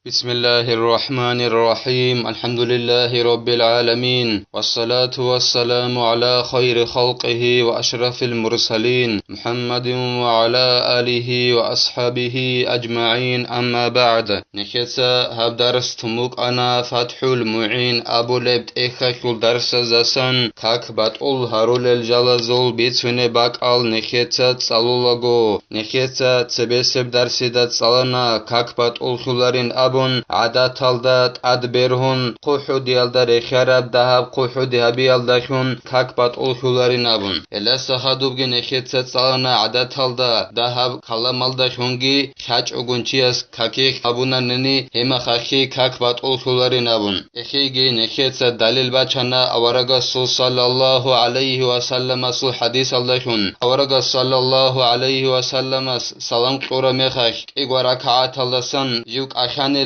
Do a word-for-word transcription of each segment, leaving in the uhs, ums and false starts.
بسم الله الرحمن الرحيم. الحمد لله رب العالمين. والصلاة والسلام على خير خلقه وأشرف المرسلين محمد وعلى آله وأصحابه أجمعين. أما بعد. Нехеца гьаб дарс тумукъана ФатхӀул МугӀин абулеб тӀехьалъул дарсаздасан как батӀул гьарулел жалазул бицунеб бакӀал нехеца цӀалулаго. Нехеца цебесеб дарсида цӀалана как батӀуллъуларин абун, гӀадаталда тӀад бергьун, хъухӀудиялда рехиараб дагьаб хъухӀуди гьабиялдалъун как батӀуллъуларин абун. Гьелдаса хадубги нехеца цӀалана гӀадаталда дагьаб каламалдалъунги хьачӀогун чияс какихь гьабунанани гьемахахьи как батӀуллъуларин абун. Эхейги нехеца далил бачана аварагасул саллаллагьу гӀалайгьи ва салламасул хӀадисалдалъун. Аварагас саллаллагьу гӀалайгьи ва салламас салам кьураб мехалъ кӀиго ракагӀаталдасан жив кӀалъанила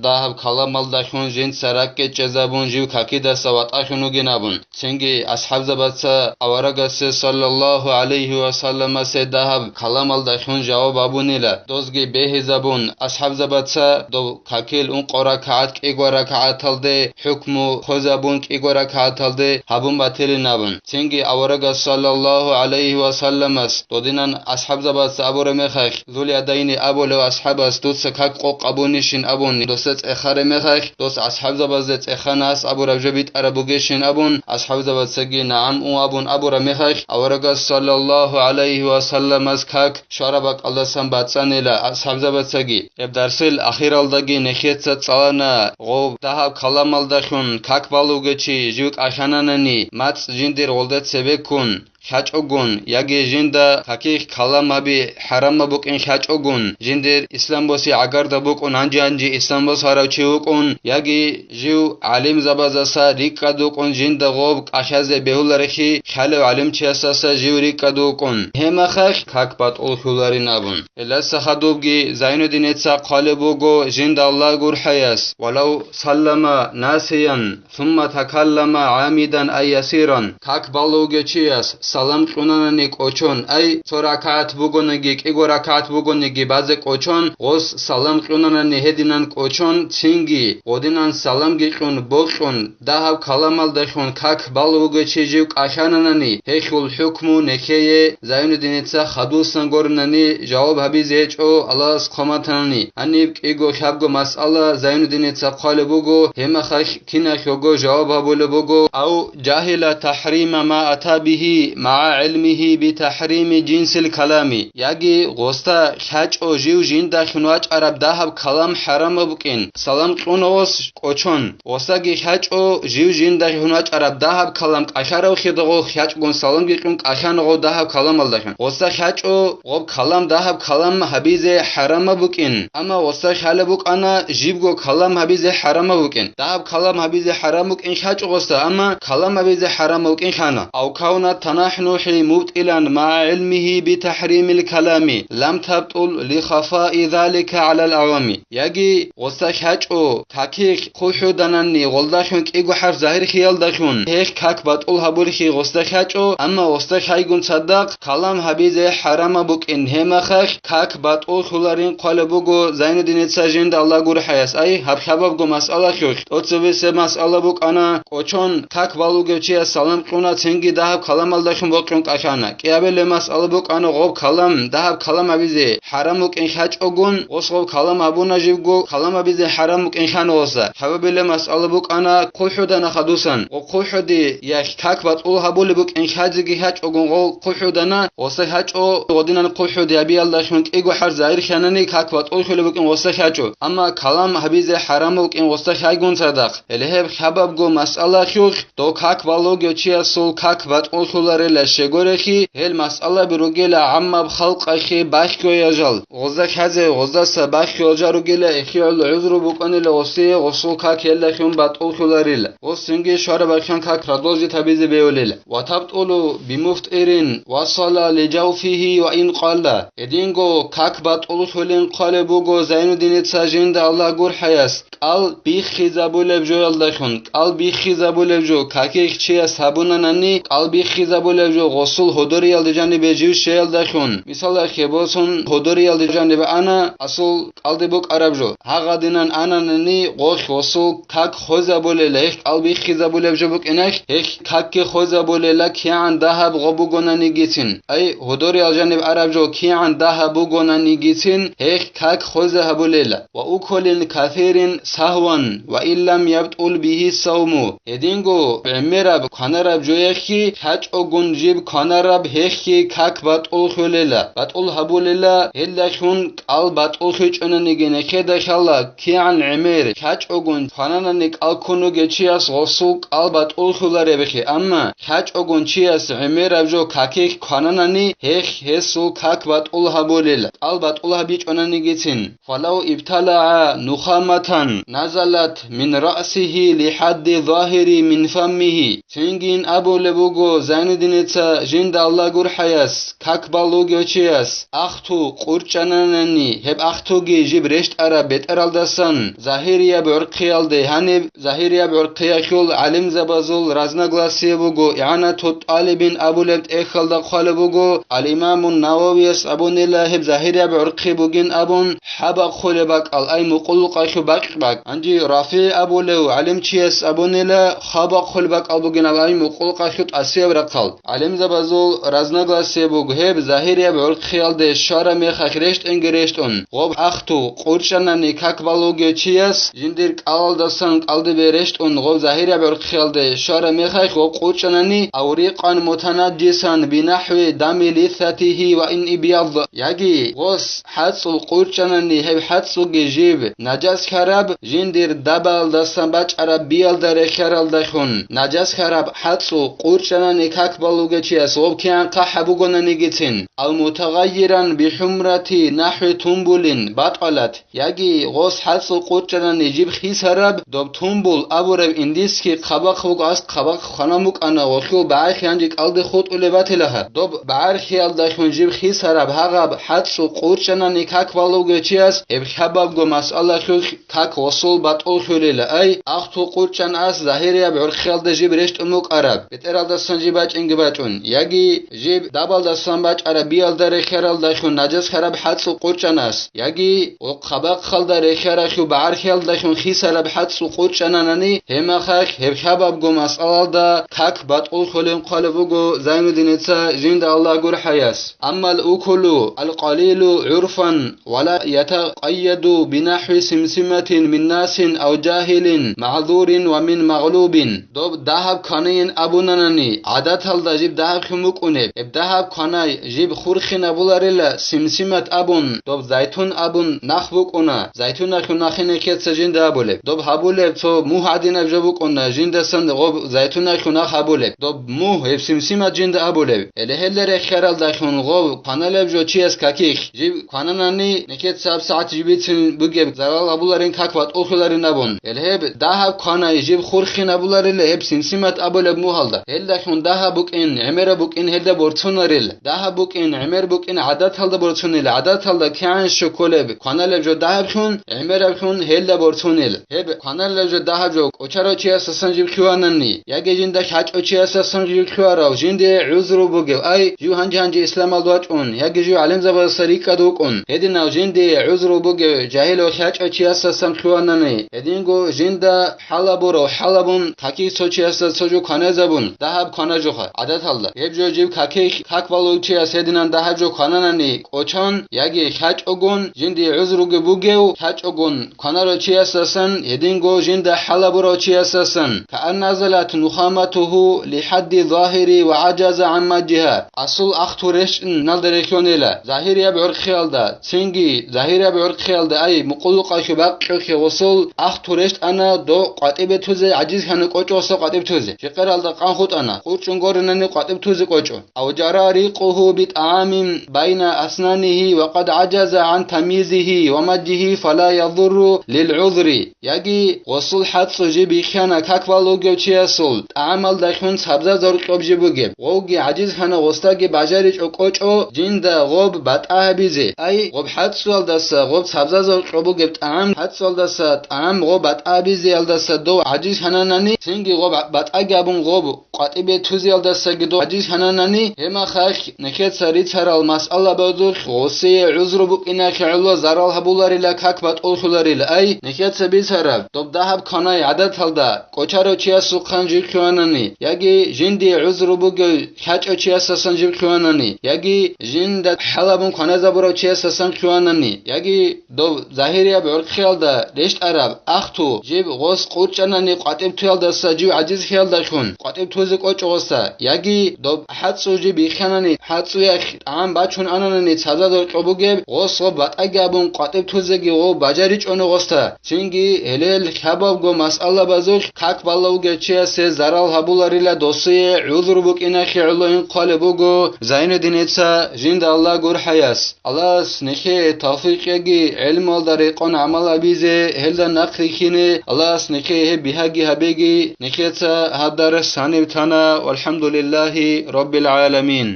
дагьаб каламалдалъун жинца ракӀкӀечӀезабун жив какидаса ватӀалъун вугин абун. Цинги асхӀабзабаца аварагасе саллаллагьу гӀалайгьи ва салламасе дагьаб каламалдалъун жаваб гьабунила, дозги бегьизабун, асхӀабзабаца дов какил ункъо ракагӀат кӀиго ракагӀаталде хӀукму хвезабун кӀиго ракагӀаталде гьабун батилин абун. Цинги аварагас саллаллагьу гӀалайгьи ва салламас додинан асхӀабзабаца абураб мехалъ, Зул-Ядайни абулев асхӀабас дуца как къокъ гьабунищин абун, досда цӀехараб мехалъ, дос асхӀабзабазда цӀехана ас абураб жо битӀараб бугищин абун, асхӀабзабацаги нагӀам ун абун абураб мехалъ, аварагас саллаллагьу гӀалайгьи ва салламас как щвараб бакӀалдасан бацӀцӀанила асхӀабзабацаги. Гьеб дарсил ахиралдаги нехеца цӀалана гъоб дагьаб каламалдалъун как балугечи жив кӀалъананани мацӀ жиндир гъолда цебеккун хьачӀогун, яги жинда какихь калам гьаби хӀарамаб букӀин хьачӀогун, жиндир ислам боси гӀагарда букӀун, гьанжи-гьанжи ислам босарав чи вукӀун, яги жив гӀалимзабазаса рикӀкӀад вукӀун, жинда гъоб кӀалъазе бегьуларехи хӀалев гӀалимчиясаса жив рикӀкӀад вукӀун. Гьемахалъ как батӀуллъуларин абун. Гьелдаса хадубги Зайнуддиница хъвалеб буго жинда Аллагь гурхӀаяс: «Валав саллама насиян, сумма такаллама гӀамидан ай ясиран». Как балугев чияс салам кьунанани кӀочон, ай цо ракагӀат бугониги, кӀиго ракагӀат бугониги базе кӀочон, гъос салам кьунанани гьединан кӀочон, цинги гъодинан саламги кьун бокьун, дагьаб каламалдалъун как балугев чи жив кӀалъананани, гьелъул хӀукму нехее Зайнуддиница хадусан горнани жаваб гьабизе гьечӀо Аллагьас хъваматанани. Гьаниб кӀиго-лъабго масъала Зайнуддиница хъвалеб буго, гьемахалъ киналъого жаваб гьабулеб буго, ав жагьила тахӀрима ма ата бигьи магӀа гӀилмигьи битахӀрими жинсил калами, яги гъосда хьачӀо жив жиндалъун вачӀараб дагьаб калам хӀарамаб букӀин, салам кьуна гъос кӀочон. Гъосдаги хьачӀо жив жиндалъун вачӀараб дагьаб калам кӀалъаравхидагъо хьачӀгун саламги кьун кӀалъана гъов дагьаб каламалдалъун. Гъосда хьачӀо гъоб калам дагьаб калам гьабизе хӀарамаб букӀин, амма гъосда хьалеб букӀана жибго калам гьабизе хӀарамаб букӀин. Дагьаб калам гьабизе хӀарам букӀин хьачӀо гъосда, амма калам гьабизе хӀарам букӀин хьана. Ав кавна танахӀнухӀи мубтӀилан магӀа гӀилмигьи битахӀримил калами, лам табтӀул лихафаи залика гӀалал гӀавами. Яги гъосда хьачӀо, какихь хъухӀуданани гъолдалъун кӀиго хӀарф загьирлъиялдалъун, гьелъ как батӀул гьабулхъи гъосда хьачӀо, амма гъосда хьайгун цадахъ калам гьабизе хӀарамаб букӀин, гьемахалъ как батӀуллъуларин хъвалеб буго Зайнуддиница жинда Аллагь гурхӀаяс. Ай, гьаб лъабабго масъалалъулъ, тӀоцебесеб масъала букӀана, кӀочон как балугев чияс салам кьуна, цинги дагьаб каламалдалъун бокьун кӀалъана. КӀиабилеб масъала букӀана гъоб калам, дагьаб калам гьабизе хӀарам букӀин хьачӀогун, гъос гъоб калам гьабуна жибго, калам гьабизе хӀарам букӀин хьана гъоса. Лъабабилеб масъала букӀана хъухӀудана хадусан. Гъо хъухӀуди яхь как батӀул гьабулеб букӀин хьадиги хьачӀогун гъо хъухӀудана, гъоса хьачӀо гъодинан хъухӀуди гьабиялдалъун кӀиго хӀарф загьир хьанани как батӀуллъулеб букӀин гъоса хьачӀо. Амма калам гьабизе хӀарам букӀин гъоса хьайгун цадахъ. Гьеле гьеб лъабабго масъалалъулъ, дов как балугев чиясул как батӀуллъуларила щегорехи, гьел масъалаби ругела гӀаммаб халкъалъе бахьуяжал. Гъозда хьазе, гъоздаса бахьуяжа ругела эхиягӀул гӀузру букӀанила гъосие, гъосул как гьелдалъун батӀуллъуларила. Гъос цинги швараб бахьан как продолжить гьабизе бевлила. Ва табтӀулу бимуфтӀирин васала лижавфигьи ва ин къалла. Гьединго как батӀуллъулин хъвалеб буго Зайнуддиница жинда Аллагь гурхӀаяс. КӀал биххизабулеб жоялдалъун, кӀал биххизабулеб жо, какихь чияс гьабунанани, кӀал биххизабулеб жо гъосул гьодориялде жанибе жив щеялдалъун. Мисалалъе босун, гьодориялде жанибе ана, асул кӀалде букӀараб жо. Гьагъадинан ананани гъолъ гъосул как хвезабулела, гьелъ кӀал биххизабулеб жо букӀиналъ, гьелъ какги хвезабулела, кигӀан дагьаб гъо бугонанигицин. Ай, гьодориял жаниб араб жо кигӀан дагьаб бугонанигицин, гьелъ как хвезе гьабулела. Ва укулин касирин сагьван, ва ин лам ябтӀул бигьи савму. Гьединго гӀемераб кванараб жояхъе лъачӀогун жиб кванараб гьехъе как батӀуллъулела, батӀул гьабулела, гьелдалъун кӀал батӀуллъичӀонаниги нехеда лъала, кигӀан гӀемер лъачӀогун квананани кӀал ккун вугев чияс гъосул кӀал батӀуллъулареб гьехъе, амма лъачӀогун чияс гӀемераб жо какихъ квананани, гьехъ гьесул как батӀул гьабулел, кӀал батӀул гьабичӀонанигицин. Фалав ибталагӀа нухаматан назалат мин раъсигьи лихӀадди загьири мин фаммигьи. Цинги ин абулеб буго Зайнудиница жинда Аллагь гурхӀаяс, как балугев чияс, ахту къурчӀананани, гьеб ахтуги жиб рещтӀараб бетӀералдасан загьирияб гӀурхъиялде, гьаниб загьирияб гӀурхъиялъул гӀалимзабазул разногласие буго, ИгӀанату тӀалибин абулеб тӀехьалда хъвалеб буго, ал-Имамун Нававияс абунила гьеб загьирияб гӀурхъи бугин абун, хӀабахъулеб бакӀал, ай мукъулукъалъу бакь-бакь. Гьанже РафигӀи абулев гӀалимчияс абунила хабахъулеб бакӀал бугин аб, ай мукъулукъалъу тӀасияб рахъал. ГӀалимзабазул разногласие буго гьеб загьирияб гӀурхъиялде щвараб мехалъ рещтӀинги рещтӀун, гъоб ахту къурчӀанани как балугев чияс жиндир кӀалалдасан кӀалдибе рещтӀун, гъоб загьирияб гӀурхъиялде щвараб мехалъ гъоб къурчӀанани, ав рикъан мутанаджисан бинахӀви дами лиссатигьи ва ин ибяд, яги гъос хӀацӀцӀул къурчӀанани, гьеб хӀацӀцӀуги жиб нажас хьараб, жиндир дабаялдасан бачӀараб биялда рехьаралдалъун нажас хьараб хӀацӀцӀул къурчӀанани как балугев чияс гъоб кигӀан хъахӀаб бугонанигицин, ал мутагъайиран бихӀумрати нахӀви тумбулин батӀалат, яги гъос хӀацӀцӀул къурчӀанани жиб хисараб, доб тумбул абураб индиски хъабахъ буго, аст хъабахъ хвана букӀана, гъолъул багӀархи гьанже кӀалде хутӀулеб батила гьаб. Доб багӀархиялдалъун жиб хисараб гьагъаб хӀацӀцӀул къурчӀанани как балугев чияс гьеб хабабго масъалалъулъ как гъосул батӀуллъулила, ай, ахту къурчӀан ас загьирияб гӀурхъиялда жиб рещтӀун букӀараб, бетӀералдасан жиб бачӀинги бачӀун, яги жиб дабалдасан бачӀараб биялда рехьаралдалъун нажас хьараб хӀацӀцӀул къурчӀан ас, яги гъо хъабахъалда рехьаралъул багӀархиялдалъун хисараб хӀацӀцӀул къурчӀананани, гьеб мехалъ гьеб хабабго масъалалда как батӀуллъулин хъвалеб буго Зайнудиница жинда Аллагь гурхӀаяс. Аммал укулу алкъалилу гӀурфан ва ла ятакъайяду бинахӀви симсиматин мин насин ав жагьилин магӀзурин ва мин магълубин. Доб дагьаб кванайин абунанани, гӀадаталда жиб дагьаб хьун букӀунеб. Гьеб дагьаб кванай жиб хурхинабуларила симсимат абун, доб зайтун абун нах букӀуна, зайтуналъул нахъе нехеца жинда абулеб. Доб гьабулеб цо мугь гӀадинаб жо букӀуна, жиндасан гъоб зайтуналъул нах гьабулеб. Доб мугь гьеб симсимат жинда абулеб. Гьеле гьелда рехьаралдалъун гъоб кваналеб жо чияс какихъ. Жиб квананани, нехеца гьаб сагӀат жибицин бугеб зарал гьабуларин, как батӀуллъуларин абун. Гьел гьеб дагьаб кванай жиб хурхинабуларила гьеб симсимат абулеб мугьалда. Гьелдалъун дагьаб букӀин, гӀемераб букӀин гьелда борцунарил. Дагьаб букӀин, гӀемер букӀин гӀадаталда борцунил, гӀадаталда кигӀан щоколеб, кваналеб жо дагьаблъун, гӀемераблъун гьелда борцунил. Гьеб кваналеб жо дагьаб жо кӀочарав чиясасан жиб хьванани, яги жинда хьачӀав чиясасан жиб хьварав, жинде гӀузру бугев, ай, жив гьанже-гьанже исламалда вачӀун, яги жив гӀалимзабаздаса рикӀкӀад вукӀун, гьединав жинде гӀузру бугев жагьилав хьачӀав чиясасан хьванани, гьединго жинда хӀалабурав хӀалабун, каки цо чиясда цо жо кваназабун, дагьаб кванажуха, гӀадаталда. Гьеб жо жиб каки как балугев чияс гьединан дагьаб жо квананани, кӀочон, яги хьачӀогун, жинде гӀузруги бугев, хьачӀогун кванарав чиясдасан гьединго жинда хӀалабурав чиясдасан, каан назалат нухаматуху лихӀадди загьири ва гӀажаза гӀан мажжиха, асул ахту рещтӀиналда релълъунила, загьирияб гӀурхъиялда, цинги загьирияб гӀурхъиялда, ай, мукъулукъалъу бакьулъе гъосул ахту рещтӀана, дов къватӀибе тузе гӀажиз хьана кӀочӀо гъосда къватӀиб тузе. Жикъералда къан хутӀана, къурчӀун горинани къватӀиб тузе кӀочӀо. Ав жара рикъуху битӀагӀамин байна аснанихи ва къад гӀажаза гӀан тамйизихи ва мажжихи фала ядурру лил гӀузри. Яги гъосул хӀацӀцӀу жиб йихьана как балугев чиясул, тӀагӀамалдалъун сабзазул къоб жиб бугеб, гъовги гӀажиз хьана гъосдаги бажаричӀо кӀочӀо жинда гъоб батӀа гьабизе. Ай, гъоб хӀацӀцӀуялдаса гъоб сабзазул къоб бугеб тӀагӀам, хӀацӀцӀуялдаса тӀагӀам гъоб батӀа гьабизеялдаса дов гӀажиз хьананани, цинги гъоб батӀаги абун гъоб къватӀибе тузеялдаса Гьадис гьананани, гьеб мехалъ нехеца рицарал масъалабазулъ гъосие гӀузру букӀиналъе гӀоло зарал гьабуларила, как батӀуллъуларила. Ай, нехеца бицараб, доб дагьаб кванай гӀадаталда кӀочарав чиясухъан жиб хъугьанани, яги жиндие гӀузру бугев лъачӀав чиясасан жиб хъугьанани, яги жинда хӀалабун кваназабурав чиясасан хъугьанани, яги доб загьирияб гӀурхъиялда рещтӀараб ахту жиб гъос къурчӀанани къватӀиб туялдаса жив гӀажизлъиялдалъун къватӀиб тузе кӀочӀо гъоса, яги доб хӀацӀцӀу жиб бихьанани, хӀацӀцӀуялъ тӀагӀам бачун ананани цадазда кьо бугеб, гъос гъоб батӀаги абун къватӀиб тузеги гъов бажаричӀони гъоса, цинги гьелел хабабго масъалабазулъ как балев вугев чиясе зарал гьабуларила досие гӀузру букӀиналъе гӀоло ин хъвалеб буго Зайнуддиница жинда Аллагь гурхӀаяс. Аллагьас нехее тавфикъ яги гӀелмалда рекъон гӀамал гьабизе, гьелда нахъ рихьине. Аллагьас нехее гьеб бигьаги гьабеги. Нехеца гьаб дарс гьаниб тана. ВалхӀамдулиллагьи раббил гӀаламин.